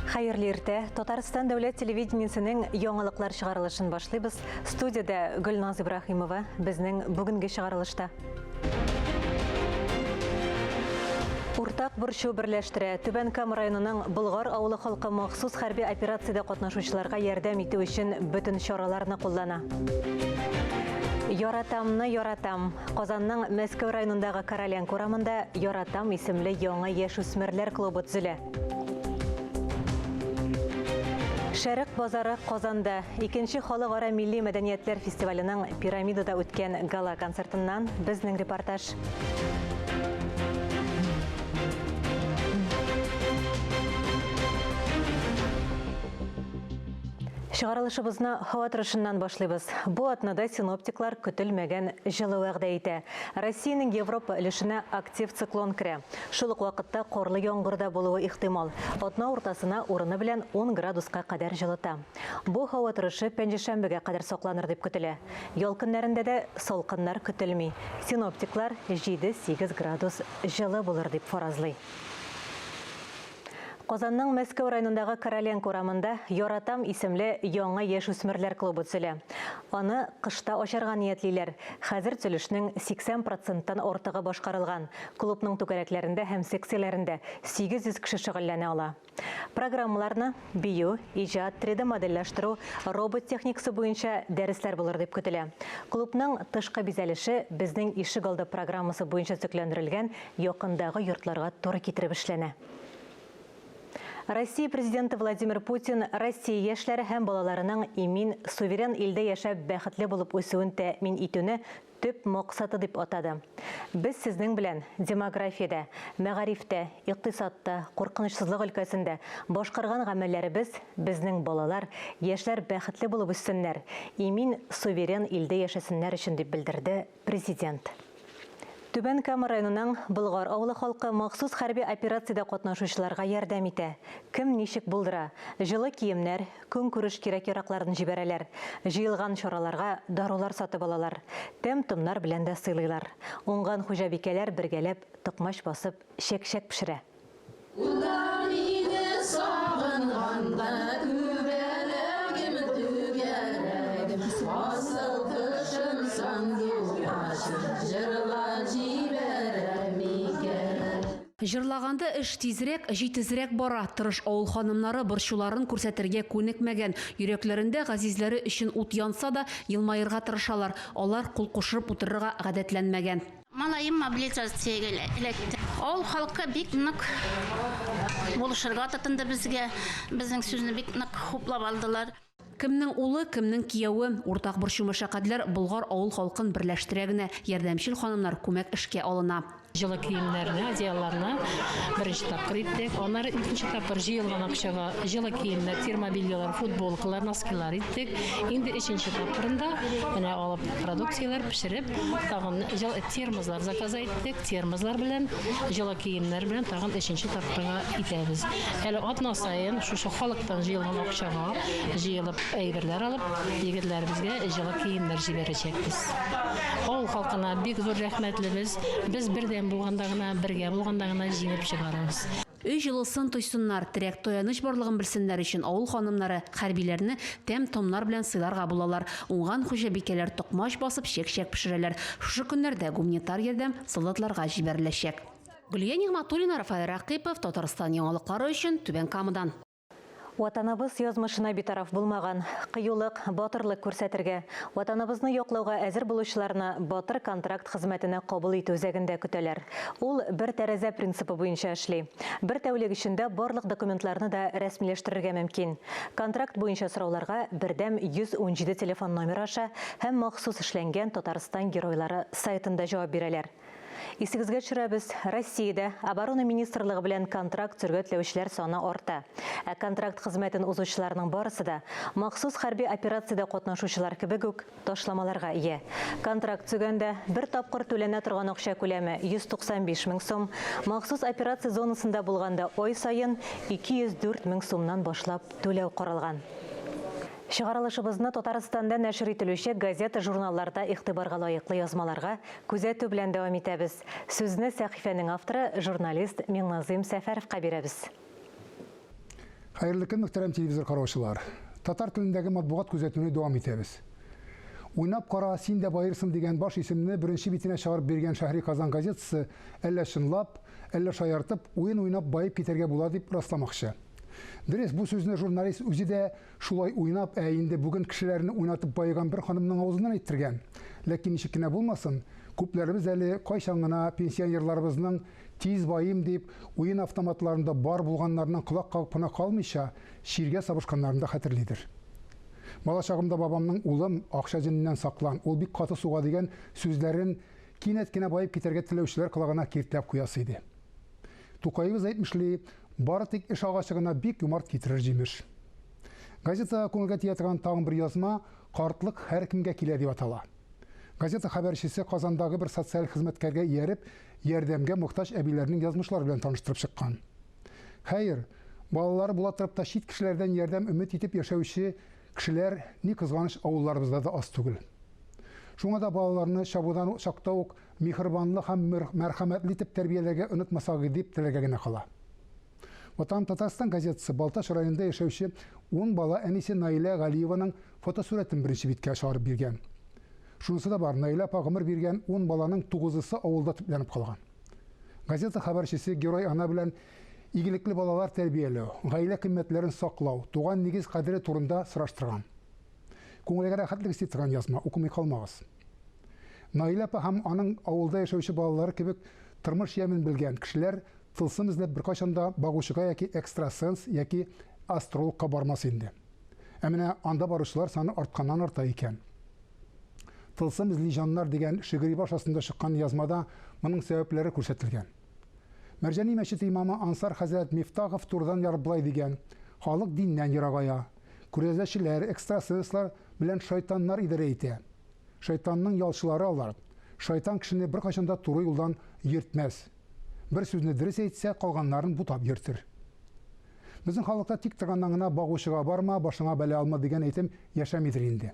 Хәерле иртә. Татарстан дәүләт телевидениесенең яңалыклар чыгарылышын башлыйбыз. Студиядә Гөлназ Ибраһимова безнең бүгенге чыгарылышта. Уртак борчу берләштерә. Түбән Кама районының Болгар авылы халкы махсус хәрби операциядә катнашучыларга ярдәм итү өчен бөтен чараларны куллана. Яратамны яратам. Казанның Мәскәү районындагы Короленко урамында Яратам исемле яңа яшүсмерләр клубы төзелә. Шәрык базары Казанда икенче халыкара милли мәдәниятләр фестиваленең Пирамидада үткән гала-концертыннан безнең репортаж. Чыгарылышыбызны һава торышыннан башлыйбыз. Бу атнада синоптиклар көтелмәгән җылы вәгъдә итә. Россиянең Европа өлешенә актив циклон керә. Шул ук вакытта карлы яңгыр да булуы ихтимал. Атна уртасына урыны белән 10 градуска кадәр җылыта. Бу һава торышы пәнҗешәмбегә кадәр сакланыр дип көтелә. Ял көннәрендә дә салкыннар көтелми. Синоптиклар 7-8 градус җылы булыр дип фаразлый. Казанның Мәскәү районындагы Короленко урамында Яратам исемле яңа яшүсмерләр клубы төзелә. Аны кышта ачарга ниятлиләр. Хәзер төзелешнең 80 проценттан артыгы башкарылган. Клубның түгәрәкләрендә һәм секцияләрендә 800 кеше шөгыльләнә ала. Программаларны бию, иҗат, 3D-модельләштерү, робот техникасы буенча дәресләр булыр дип көтелә. Клубның тышкы бизәлеше Безнең ишегалды программасы буенча төзекләндерелгән якындагы йортларга туры китереп эшләнә. Россия Президенты Владимир Путин Россия яшьләре һәм балаларының имин, суверен илдә яшәп бәхетле булып үсүен тәэмин итүне төп максаты дип атады. Без сезнең белән демографиядә, мәгарифтә, икътисадта, куркынычсызлык өлкәсендә башкарган гамәлләребез безнең балалар, яшьләр бәхетле булып үссеннәр, имин, суверен илдә яшәсеннәр өчен, дип белдерде Президент. Түбән Кама районының Болгар авылы халкы махсус хәрби операциядә катнашучыларга ярдәм итә. Кем ничек булдыра. Җылы киемнәр, көнкүреш кирәк-яракларын җибәрәләр. Җыелган чараларга дарулар сатып алалар. Тәм-томнар белән дә сыйлыйлар. Уңган хуҗабикәләр бергәләп токмач басып, чәкчәк пешерә. Удар иде сагынганда Күбәләгем, түгәрәгем, Асыл кошым, сандугачым, Җырлап җибәрә микән? Җырлаганда эш тизрәк, җитезрәк бара. Тырыш авыл ханымнары борчуларын күрсәтергә күнекмәгән. Йөрәкләрендә газизләре өчен ут янса да, елмаерга тырышалар. Алар кул кушырып утырырга гадәтләнмәгән. Малаем мобилизациягә эләкте. Авыл халкы бик нык булышырга тотынды безгә. Безнең сүзне бик нык хуплап алдылар. Кемнең улы, кемнең кияве. Уртак борчу-мәшәкатьләр Болгар авыл халкын берләштерә генә. Ярдәмчел ханымнар күмәк эшкә алына. Җылы киемнәрне, одеялларны беренче тапкыр иттек. Аннары икенче тапкыр җыелган акчага җылы киемнәр, термобельелар, футболкалар, носкилар иттек. Инде өченче тапкырында менә алып продукцияләр пешереп, Тагын җылы термозлар заказа иттек. Термозлар белән, җылы киемнәр белән тагын өченче тапкырга итәбез. Әле атна саен шушы халыктан җыелган акчага җыелып әйберләр алып, егетләребезгә җылы киемнәр җибәрәчәкбез. Авыл халкына бик зур рәхмәтлебез. Без бердәм булганда гына, бергә булганда гына җиңеп чыгарбыз. Өй җылысын тойсыннар, терәк-таяныч барлыгын белсеннәр өчен авыл ханымнары хәрбиләрне тәм-томнар белән сыйларга булалар. Уңган хуҗабикәләр токмач басып, чәк-чәк пешерәләр. Шушы көннәрдә гуманитар ярдәм солдатларга җибәреләчәк. Гөлия Нигъмәтуллина, Рафаэль Рәкыйпов, Татарстан яңалыклары өчен Түбән Камадан. Ватаныбыз язмышына битараф булмаган, кыюлык, батырлык күрсәтергә, Ватаныбызны яклауга әзер булучыларны Батыр контракт хезмәтенә кабул итү үзәгендә көтәләр. Ул бер тәрәзә принципы буенча эшли. Бер тәүлек эчендә барлык документларны да рәсмиләштерергә мөмкин. Контракт буенча сорауларга бердәм 117 телефон номеры аша һәм махсус эшләнгән Татарстан геройлары сайтында җавап бирәләр. Исегезгә төшерәбез, Россиядә Оборона министрлыгы белән контракт төзергә теләүчеләр саны арта. Ә контракт хезмәтен узучыларның барысы да, махсус хәрби операциядә катнашучылар кебек үк, ташламаларга ия. Контракт төзегәндә, бер тапкыр түләнә торган акча күләме 195 мең сум, махсус операция зонасында булганда ай саен 204 мең сумнан башлап түләү каралган. Чыгарылышыбызны Татарстанда нәшер ителүче газета-журналларда игътибарга лаеклы язмаларга күзәтү белән дәвам итәбез. Сүзне сәхифәнең авторы, журналист Миңназыйм Сәфәровка бирәбез. Хәерле көн, мөхтәрәм телевизор караучылар. Татар телендәге матбугат күзәтүне дәвам итәбез. Уйнап кара, син дә баерсың дигән баш исемне беренче битенә чыгарып биргән Шәһри Казан газетасы әллә чынлап, әллә шаяртып, уен уйнап баеп китәргә була дип расламакчы. Дөрес, бу сүзне журналист үзе дә шулай уйнап, ә инде бүген кешеләрне уйнатып баеган бер ханымның авызыннан әйттергән. Ләкин ничек кенә булмасын, күпләребез әле кайчан гына пенсионерларыбызның тиз байыйм дип, уен автоматларында бар булганнарыннан колак кагып кына калмыйча, чиргә сабышканнарын да хәтерлидер. Бала чагымда бабамның улым, акча җененнән саклан, ул бик каты суга дигән сүзләрен кинәт кенә баеп китәргә теләүчеләр колагына киртләп куясы иде. Тукаебыз әйтмешли, бары тик эш агачы гына бик юмарт китерер җимеш. Газетага күңелгә тия торган тагын бер язма Картлык һәркемгә килә дип атала. Газета хәбәрчесе Казандагы бер социаль хезмәткәргә ияреп, ярдәмгә мохтаҗ әбиләрнең язмышлары белән таныштырып чыккан. Хәер, балалары була торып та чит кешеләрдән ярдәм өмет итеп яшәүче кешеләр, ни кызганыч, авылларыбызда да аз түгел. Шуңа да балаларны чабудан чакта ук миһербанлы һәм мәрхәмәтле итеп тәрбияләргә онытмасак иде дип теләргә генә кала. Ватаным Татарстан газетасы Балтач районында яшәүче ун бала әнисе Наилә Галиеваның фотосурәтен беренче биткә чыгарып биргән. Шунысы да бар, Наилә апа гомер биргән ун баланың тугызысы авылда төпләнеп калган. Газета хәбәрчесе герой ана белән игелекле балалар тәрбияләү, гаилә кыйммәтләрен саклау, туган нигез кадере турында сораштырган. Күңелгә рәхәтлек өсти торган язма, укымый калмагыз. Наилә апа һәм аның авылда яшәүче балалары кебек тормыш ямен белгән кешеләр тылсым эзләп беркайчан да багучыга яки экстрасенс яки астрологка бармас инде. Ә менә анда баручылар саны артканнан-арта икән. Тылсым эзли җаннар дигән шигъри баш астында чыккан язмада моның сәбәпләре күрсәтелгән. Мәрҗани мәчете имамы Ансар хәзрәт Мифтахов турыдан ярып болай дигән, Халык диннән ерагая. Күрәзәчеләр, экстрасенслар белән шайтаннар идарә итә. Шайтанның ялчылары алар. Шайтан кешене беркайчан да туры юлдан йөртмәс. Бер сүзне дөрес әйтсә, калганнарын бутап йөртер. Безнең халыкта тик торганнан гына багучыга барма, башыңа бәла алма дигән әйтем яшәмидер инде.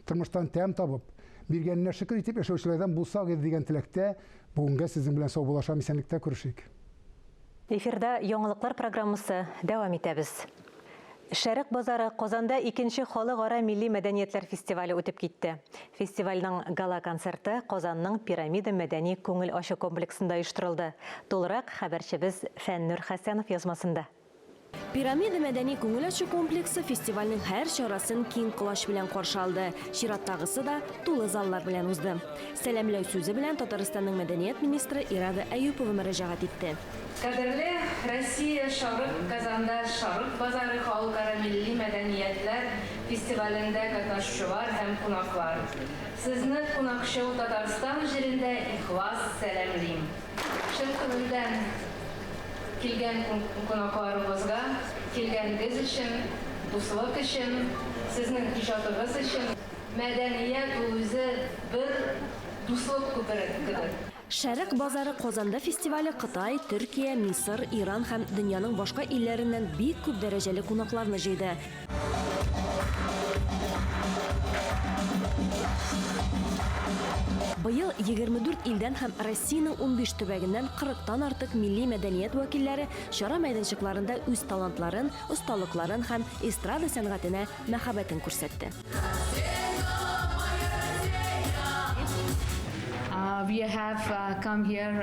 Тормыштан тәм табып, биргәненә шөкер итеп яшәүчеләрдән булсак иде дигән теләктә, бүгенгә сезнең белән саубуллашам, исәнлектә күрешик. Эфирда яңалыклар программасы дәвам итәбез. Шәрык базары Казанда икенче халыкара милли мәдәниятләр фестивале үтеп китте. Фестивальнең гала-концерты Казанның Пирамида мәдәни күңел ачу комплексында оештырылды. Тулырак хәбәрчебез Фәннүр Хәсәнов язмасында. Пирамида мәдәни күңел ачу комплексы фестивальнең һәр чарасын киң колач белән каршы алды. Чираттагысы да тулы заллар белән узды. Сәламләү сүзе белән Татарстанның мәдәният министры Ирада Әюпова мөрәҗәгать итте. Кадерле Россия Шарык Казанда Шарык базары халыкара милли мәдәниятләр фестивалендә катнашучылар һәм кунаклар! Сезне кунакчыл Татарстан җирендә ихлас сәламлим! Чын күңелдән килгән кунакларыбызга килгәнегез өчен, дуслык өчен, сезнең иҗатыгыз өчен. Мәдәният ул үзе бер дуслык күпере кебек. Шәрык базары Казанда фестивале Кытай, Төркия, Мисыр, Иран һәм дөньяның башка илләреннән бик күп дәрәҗәле кунакларны җыйды. Быел 24 илдән һәм Россиянең 15 төбәгеннән 40 тан артык милли мәдәният вәкилләре чара мәйданчыкларында үз талантларын, осталыкларын һәм эстрада сәнгатенә мәхәббәтен күрсәтте. We have come here,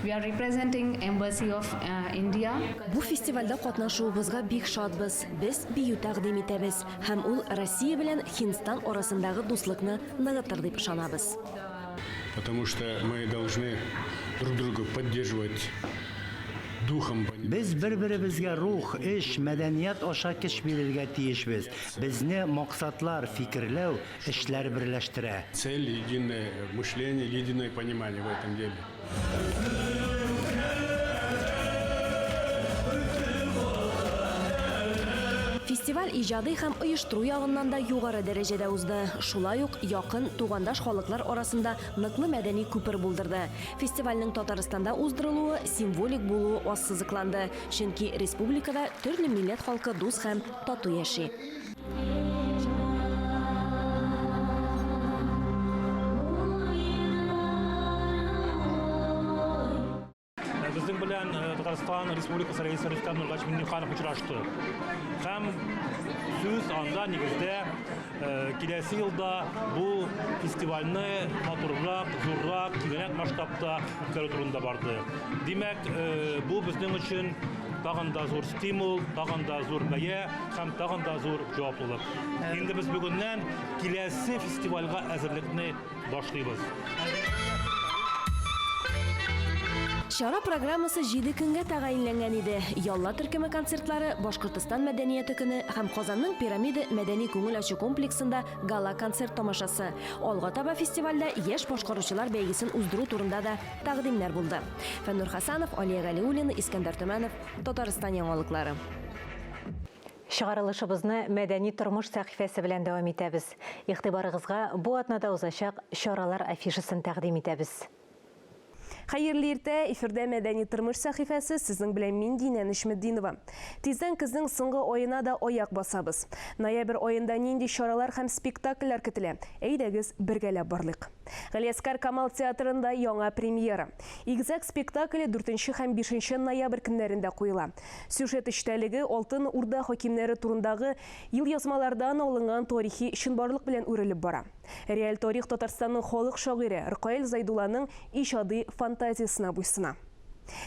we are representing Embassy of India. Бу фестивальдә катнашуыбызга бик шатбыз. Без бию тәкъдим итәбез, һәм ул Россия белән Һиндстан арасындагы дуслыкны ныгытыр дип ышанабыз. Потому что мы должны друг друга поддерживать духом. Без бер-беребезгә рух, эш, мәдәният аша көч бирергә тиешбез. Безне максатлар, фикерләү, эшләр берләштерә. Цель, единое мышление, единое понимание в этом деле. Фестиваль иҗади һәм оештыру ягыннан да югары дәрәҗәдә узды. Шулай ук якын, тугандаш халыклар арасында ныклы мәдәни күпер булдырды. Фестивальнең Татарстанда уздырылуы символик булуы ассызыкланды, чөнки республикада төрле милләт халкы дус һәм тату яши. Безнең белән Татарстан Республикасы Республикасы Рәисе Рөстәм Нургалиевич Миңнеханов очрашты. Һәм сүз анда нигездә киләсе елда бу фестивальне матуррак, зуррак, киңрәк масштабта үткәрү турында барды. Димәк, бу безнең өчен тагын да зур стимул, тагын да зур бәя һәм тагын да зур җаваплылык. Инде без бүгеннән киләсе фестивальгә әзерлекне башлыйбыз. Чара программасы җиде көнгә тәгаенләнгән иде. Ялла төркеме концертлары, Башкортостан мәдәнияте көне һәм Казанның Пирамида мәдәни-күңел ачу комплексында гала-концерт тамашасы. Алга таба фестивальдә яшь башкаручылар бәйгесен уздыру турында да тәкъдимнәр булды. Фәннур Хәсәнов, Алия Галиуллина, Искәндәр Төмәнов, Татарстан яңалыклары. Чыгарылышыбызны Мәдәни тормыш сәхифәсе белән дәвам итәбез. Игътибарыгызга бу атнада узачак чаралар афишасын тәкъдим итәбез. Хәерле иртә, эфирдә Мәдәни тормыш сәхифәсе, сезнең белән мин Динә Нечметдинова. Тиздән көзнең соңгы аена да аяк басабыз. Ноябрь аенда нинди чаралар һәм спектакльләр көтелә? Әйдәгез, бергәләп барлыйк. Галиәсгар Камал театрында яңа премьера. Игезәк спектакле дүртенче һәм бишенче ноябрь көннәрендә куела. Сюжет эчтәлеге Алтын Урда хакимнәре турындагы елъязмалардан алынган тарихи чынбарлык белән үрелеп бара. Реаль тарих Татарстанның халык шагыйре Ркаил Зайдулланың иҗади фантазиясенә буйсына.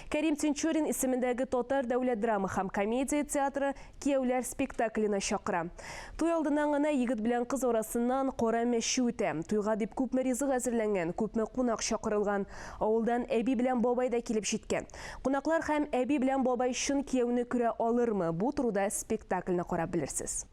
Кәрим Тинчурин исемендәге Татар дәүләт драма һәм комедия театры Кияүләр спектакленә чакыра. Туй алдыннан гына егет белән кыз арасыннан кара мәче үтә. Туйга дип күпме ризык әзерләнгән, күпме кунак чакырылган. Авылдан әби белән бабай да килеп җиткән. Кунаклар һәм әби белән бабай чын кияүне күрә алырмы? Бу турыда спектакльне карап белерсез.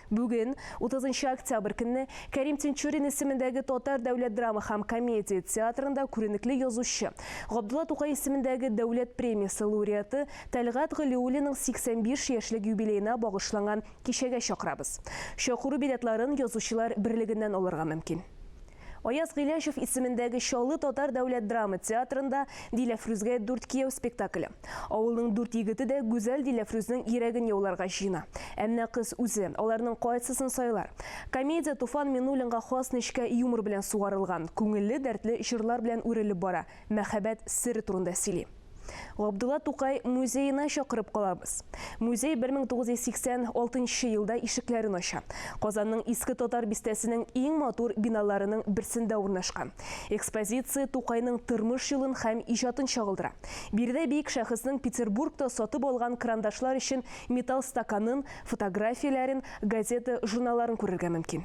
Бүген, 30 нчы октябрь көнне, Кәрим Тинчурин исемендәге Татар дәүләт драма һәм комедия театрында күренекле язучы, Габдулла Тукай исемендәге дәүләт премиясе лауреаты Тәлгать Галиуллинның 85 яшьлек юбилеена багышланган Кичәгә чакырабыз. Чакыру билетларын Язучылар берлегеннән алырга мөмкин. Аяз Гыйләҗев исемендәге Чаллы татар дәүләт драма театрында Диләфрүзгә дүрт кияү спектакле. Авылның дүрт егете дә гүзәл Диләфрүзнең йөрәген яуларга җыена. Ә менә кыз үзе аларның кайсысын сайлар? Комедия Туфан Миннуллинга хас нечкә юмор белән сугарылган, күңелле, дәртле җырлар белән үрелеп бара, мәхәббәт сере турында сөйли. Габдулла Тукай музеена чакырып калабыз. Музей 1986 нчы елда ишекләрен ача. Казанның Иске Татар бистәсенең иң матур биналарының берсендә урнашкан. Экспозиция Тукайның тормыш юлын һәм иҗатын чагылдыра. Биредә бөек шәхеснең Петербургта сатып алган карандашлар өчен металл стаканын, фотографияләрен, газета-журналларын күрергә мөмкин.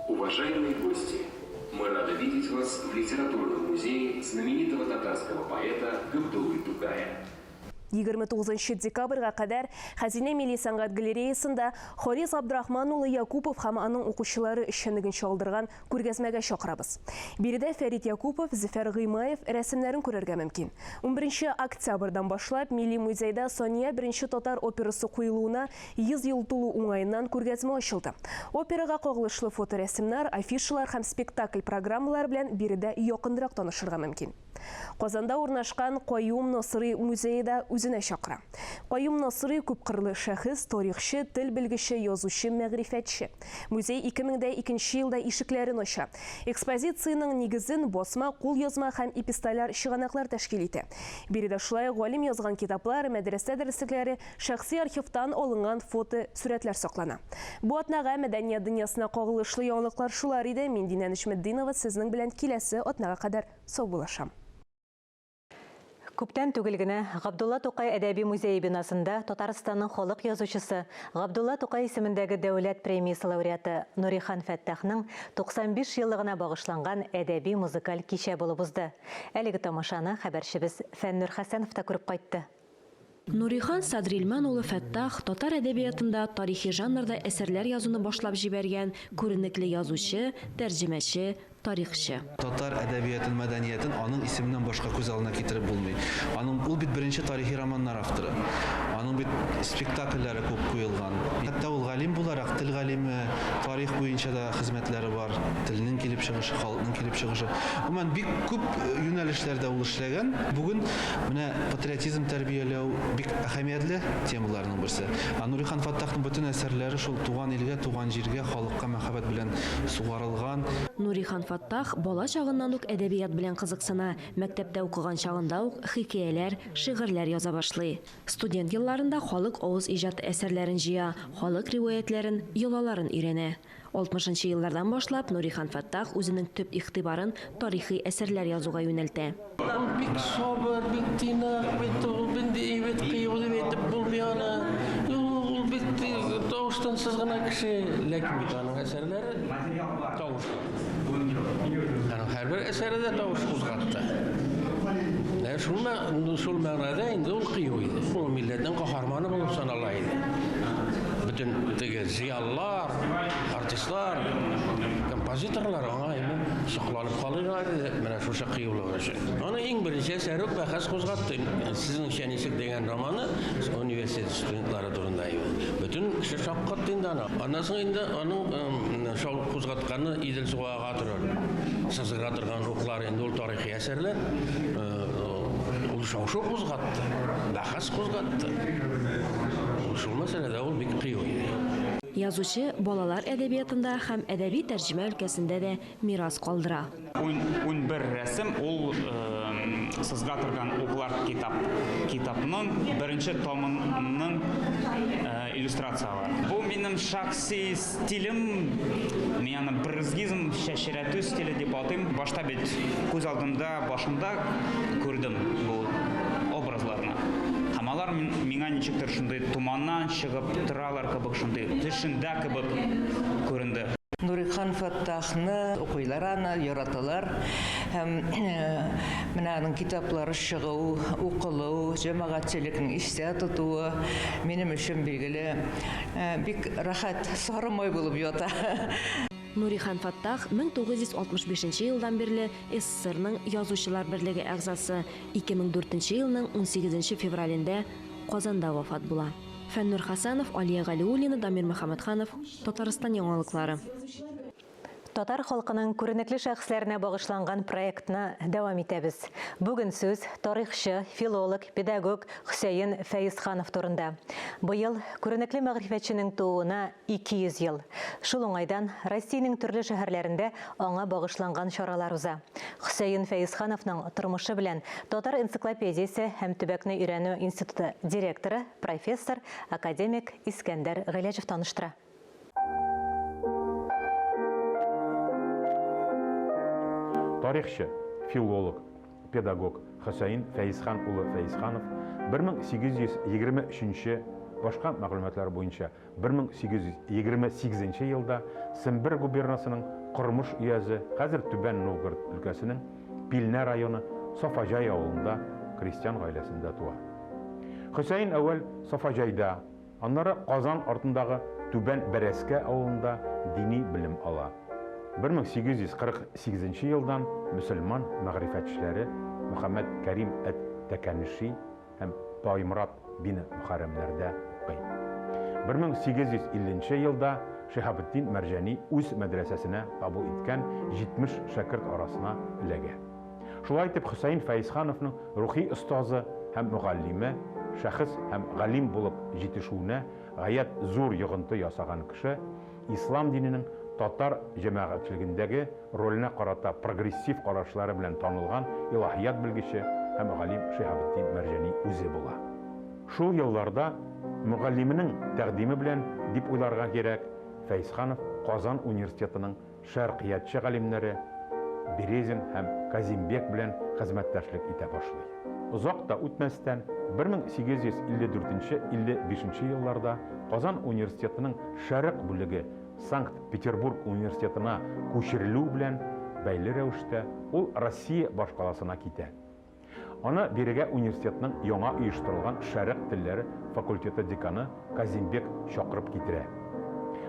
Уважаемые гости, мы рады видеть вас в литературном музее знаменитого татарского поэта Габдуллы Тукая. 29 декабрьгә кадәр Хәзинә милли сәнгать галереясында Харис Абдрахман улы Якупов һәм аның укучылары эшчәнлеген чагылдырган күргәзмәгә чакырабыз. Биредә Фәрит Якупов, Зөфәр Гыймаев рәсемнәрен күрергә мөмкин. Унберенче октябрьдән башлап Милли музейда Сания беренче татар операсы куелуына 100 ел тулу уңаеннан күргәзмә ачылды. Операга кагылышлы фоторәсемнәр, афишалар һәм спектакль программалары белән биредә якынрак танышырга мөмкин. Казанда урнашкан Каюм Насыйри музее да үзенә чакыра. Каюм Насыйри күпкырлы шәхес, тарихчы, тел белгече, язучы, мәгърифәтче. Музей 2002 елда ишекләрен ача. Экспозициянең нигезен басма, кулъязма һәм эпистоляр чыганаклар тәшкил итә. Биредә шулай ук галим язган китаплар, мәдрәсә дәреслекләре, шәхси архивтан алынган фото, сурәтләр саклана. Бу атнага мәдәният дөньясына кагылышлы яңалыклар шулар иде. Мин Динә Нечметдинова сезнең белән киләсе атнага кадәр Саубуллашам. Күптән түгел генә Габдулла Тукай әдәби музее бинасында Татарстанның халык язучысы, Габдулла Тукай исемендәге дәүләт премиясе лауреаты Нурихан Фәттахның 95 еллыгына багышланган әдәби-музыкаль кичә булып узды. Әлеге тамашаны хәбәрчебез Фәннүр Хәсәнов та күреп кайтты. Нурихан Садрилман улы Фәттах татар әдәбиятында тарихи жанрда әсәрләр язуны башлап җибәргән күренекле язучы, тәрҗемәче, тарихчы. Татар әдәбиятын, мәдәниятен аның исеменнән башка күз алдына китереп булмый. Аның, ул бит беренче тарихи романнар авторы. Аның бит спектакльләре күп куелган. Хәтта ул галим буларак, тел галиме, тарих буенча да хезмәтләре бар. Телнең килеп чыгышы, халыкның килеп чыгышы. Гомумән, бик күп юнәлешләрдә ул эшләгән. Бүген менә патриотизм тәрбияләү бик әһәмиятле темаларның берсе. Ә Нурихан Фәттахның бөтен әсәрләре шул туган илгә, туган җиргә, халыкка мәхәббәт белән сугарылган. Нурихан Фәттах бала чагыннан ук әдәбият белән кызыксына, мәктәптә укыган чагында ук хикәяләр, шигырьләр яза башлый. Студент елларында халык авыз иҗаты әсәрләрен җыя, халык риваятьләрен, йолаларын өйрәнә. 60 нчы еллардан башлап Нурихан Фәттах үзенең төп игътибарын тарихи әсәрләр язуга юнәлтә. Ул бик сабыр, бик тыйнак бит ул, инде әйбәт кыю дип әйтеп булмый аны. Ул бик тавыш-тынсыз гына кеше, ләкин бит аның әсәрләре тавышлы. Аның һәрбер әсәре дә тавыш кузгатты. Ә шул, шул мәгънәдә инде ул кыю иде. Ул милләтнең каһарманы булып санала иде. Бөтен теге зыялылар, артистлар, композиторлар аңа инде сокланып калыйлар иде менә шушы кыюлыгы өчен. Аның иң беренче әсәре үк бәхәс кузгатты. Сезнеңчә ничек дигән романы университет студентлары турында иде. Бөтен кеше шаккатты инде аны. Аннан соң инде аның шау кузгатканы Идел суы ага торыр, сызгыра торган уклар инде ул тарихи әсәрләр. Ул шау-шу кузгатты, бәхәс кузгатты. Шул мәсьәләдә ул бик кыю иде. Язучы балалар әдәбиятында һәм әдәби тәрҗемә өлкәсендә дә мирас калдыра. 11 рәсем ул сызга торган уклар китап китапның беренче томының иллюстрацияләре. Бу минем шәхси стилем, мин аны брызгизм, чәчрәтү стиле дип атыйм. Башта бит күз алдымда, башымда күрдем бу образларны. Һәм алар миңа ничектер шундый томаннан чыгып торалар кебек, шундый төшендә кебек күренде. Нурихан Фәттахны укыйлар аны, яраталар. Һәм менә аның китаплары чыгу, укылу, җәмәгатьчелекнең истә тотуы минем өчен, билгеле, бик рәхәт, сары май булып ята. Нурихан Фәттах 1965 нче елдан бирле СССРның Язучылар берлеге әгъзасы, 2004 нче елның 18 нче февралендә Казанда вафат була. Фәннур Хәсәнов, Алия Галиуллина, Дамир Мөхәммәтханов, Татарстан яңалыклары. Татар халкының күренекле шәхесләренә багышланган проектны дәвам итәбез. Бүген сүз тарихчы, филолог, педагог Хөсәен Фәезханов турында. Быел күренекле мәгърифәтченең тууына 200 ел. Шул уңайдан Россиянең төрле шәһәрләрендә аңа багышланган чаралар уза. Хөсәен Фәезхановның тормышы белән Татар энциклопедиясе һәм төбәкне өйрәнү институты директоры, профессор, академик Искәндәр Гыйләҗев таныштыра. Тарихчы, филолог, педагог Хөсәен Фәезхан улы Фәезханов 1823 нче, башка мәгълүматлар буенча 1828 нче елда Сембер губернасының Кормыш өязе, хәзер Түбән Новгород өлкәсенең Пилнә районы Сафаҗай авылында крестьян гаиләсендә туа. Хөсәен әүвәл Сафаҗайда, аннары Казан артындагы Түбән Бәрәскә авылында дини белем ала. 1848 нче елдан мөселман мәгърифәтчеләре Мөхәммәд Кәрим әт-Тәкәнеши һәм Таймрат бине Мөхәррәмнәрдә укый. 1850 нче елда Шиһабетдин Мәрҗани үз мәдрәсәсенә кабул иткән 70 шәкерт арасына эләгә. Шулай итеп, Хөсәен Фәезхановның рухи остазы һәм мөгаллиме, шәхес һәм галим булып җитешүенә гаять зур йогынты ясаган кеше, ислам диненең татар җәмәгатьчелегендәге роленә карата прогрессив карашлары белән танылган илаһият белгече һәм галим Шиһабетдин Мәрҗани үзе була. Шул елларда мөгаллименең тәкъдиме белән, дип уйларга кирәк, Фәезханов Казан университетының шәркыятьче галимнәре Березин һәм Казимбек белән хезмәттәшлек итә башлый. Озак та үтмәстән, 1854 55 нче елларда Казан университетының Шәрык бүлеге Санкт-Петербург университетына күчерелү белән бәйле рәвештә, ул Россия башкаласына китә. Аны бирегә университетның яңа оештырылган шәрык телләре факультеты деканы Казимбек чакырып китерә.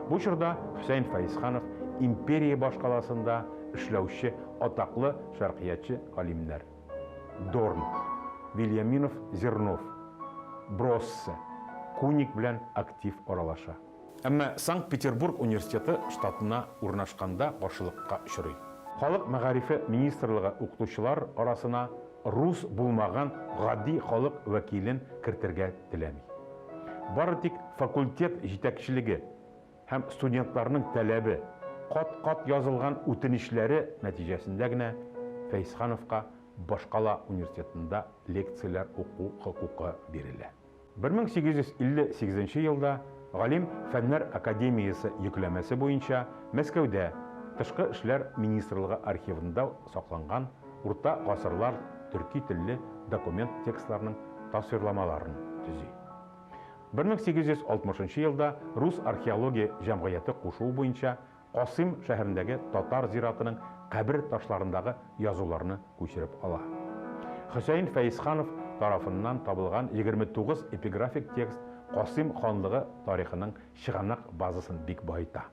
Бу чорда Хөсәен Фәезханов империя башкаласында эшләүче атаклы шәркыятьче галимнәр Дорн, Вельяминов-Зернов, Броссе, Куник белән актив аралаша. Әмма Санкт-Петербург университеты штатына урнашканда каршылыкка очрый. Халык мәгарифе министрлыгы укытучылар арасына рус булмаган гади халык вәкилен кертергә теләми. Бары тик факультет җитәкчелеге һәм студентларның таләбе, кат-кат язылган үтенечләре нәтиҗәсендә генә Фәйзхановка башкала университетында лекцияләр уку хокукы бирелә. 1858 елда галим Фәннәр академиясе йөкләмәсе буенча Мәскәүдә Тышкы эшләр министрлыгы архивында сакланган урта гасырлар төрки телле документ текстларының тасвирламаларын төзи. 1860 елда Рус археология җәмгыяте кушуы буенча Касыйм шәһәрендәге татар зиратының кабер ташларындагы язуларны күчереп ала. Хөсәен Фәезханов тарафыннан табылган 29 эпиграфик текст Касыйм ханлыгы тарихының чыганак базасын бик баета.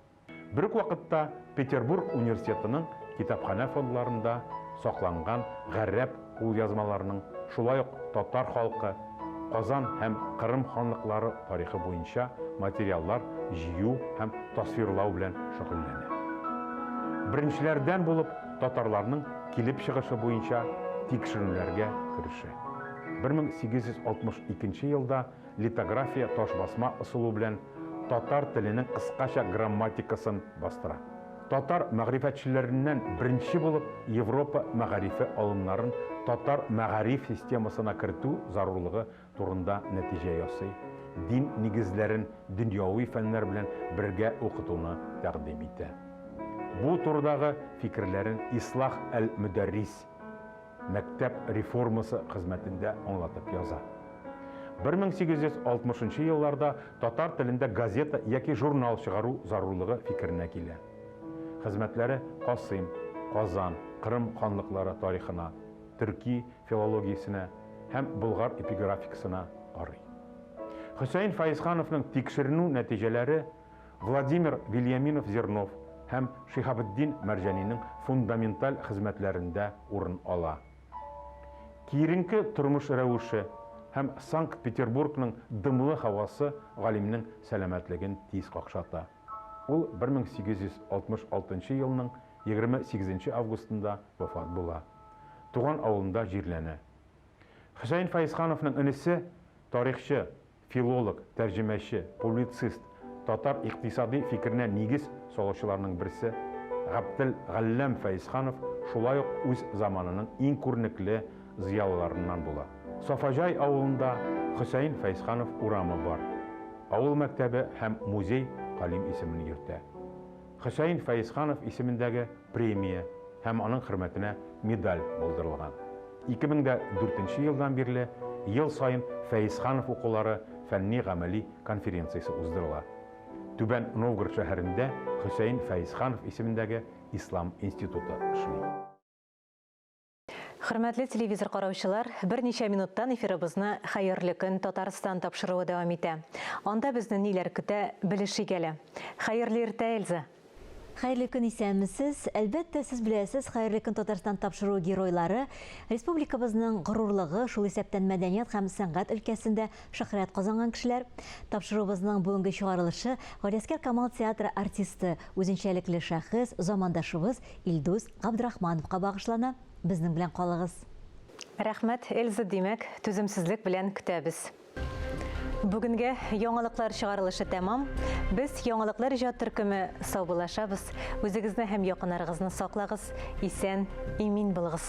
Бер үк вакытта Петербург университетының китапханә фондларында сакланган гарәп кулъязмаларының, шулай ук татар халкы, Казан һәм Кырым ханлыклары тарихы буенча материаллар җыю һәм тасвирлау белән шөгыльләнә. Беренчеләрдән булып татарларның килеп чыгышы буенча тикшеренүләргә керешә. 1862 елда литография ташбасма ысулы белән татар теленең кыскача грамматикасын бастыра. Татар мәгърифәтчеләреннән беренче булып Европа мәгарифе алымнарын татар мәгариф системасына кертү зарурлыгы турында нәтиҗә ясый, дин нигезләрен дөньяви фәннәр белән бергә укытуны тәкъдим итә. Бу турыдагы фикерләрен Ислах әл-Мөдәррис, мәктәп реформасы хезмәтендә аңлатып яза. 1860 нчы елларда татар телендә газета яки журнал чыгару зарурлыгы фикеренә килә. Хезмәтләре Касыйм, Казан, Кырым ханлыклары тарихына, төрки филологиясенә һәм болгар эпиграфикасына карый. Хөсәен Фәезхановның тикшеренү нәтиҗәләре Владимир Вельяминов-Зернов һәм Шиһабетдин Мәрҗанинең фундаменталь хезмәтләрендә урын ала. Киеренке тормыш рәвеше һәм Санкт-Петербургның дымлы һавасы галимнең сәламәтлеген тиз какшата. Ул 1866 елның 28 августында вафат була. Туган авылында җирләнә. Хөсәен Фәезхановның энесе, тарихчы, Филолог, тәрҗемәче, публицист, татар икътисади фикеренә нигез салучыларның берсе Гаптелгалләм Фәезханов шулай ук үз заманының иң күренекле зыялыларыннан була. Сафаҗай авылында Хөсәен Фәезханов урамы бар. Авыл мәктәбе һәм музей галим исемен йөртә. Хөсәен Фәезханов исемендәге премия һәм аның хөрмәтенә медаль булдырылган. 2004 нче елдан бирле ел саен Фәезханов укулары фәнни-гамәли конференциясе уздырыла. Түбән Новгород шәһәрендә Хөсәен Фәезханов исемендәге Ислам институты эшли. Хөрмәтле телевизор караучылар, берничә минуттан эфирыбызны Хәерле көн, Татарстан тапшыруы дәвам итә. Анда безне ниләр көтә, белешик әле. Хәерле иртә, Эльза! Хәерле көн, исәнмесез! Әлбәттә, сез беләсез, Хәерле көн, Татарстан тапшыруы геройлары, республикабызның горурлыгы, шул исәптән мәдәният һәм сәнгать өлкәсендә шөһрәт казанган кешеләр. Тапшыруыбызның бүгенге чыгарылышы Галиәсгар Камал театры артисты, үзенчәлекле шәхес, замандашыбыз Илдус Габдрахмановка багышлана. Безнең белән калыгыз. Рәхмәт, Эльза, димәк, түземсезлек белән көтәбез. Бүгенгә яңалыклар чыгарылышы тәмам. Без яңалыклар иҗат төркеме саубуллашабыз. Үзегезне һәм якыннарыгызны саклагыз, исән, имин булыгыз.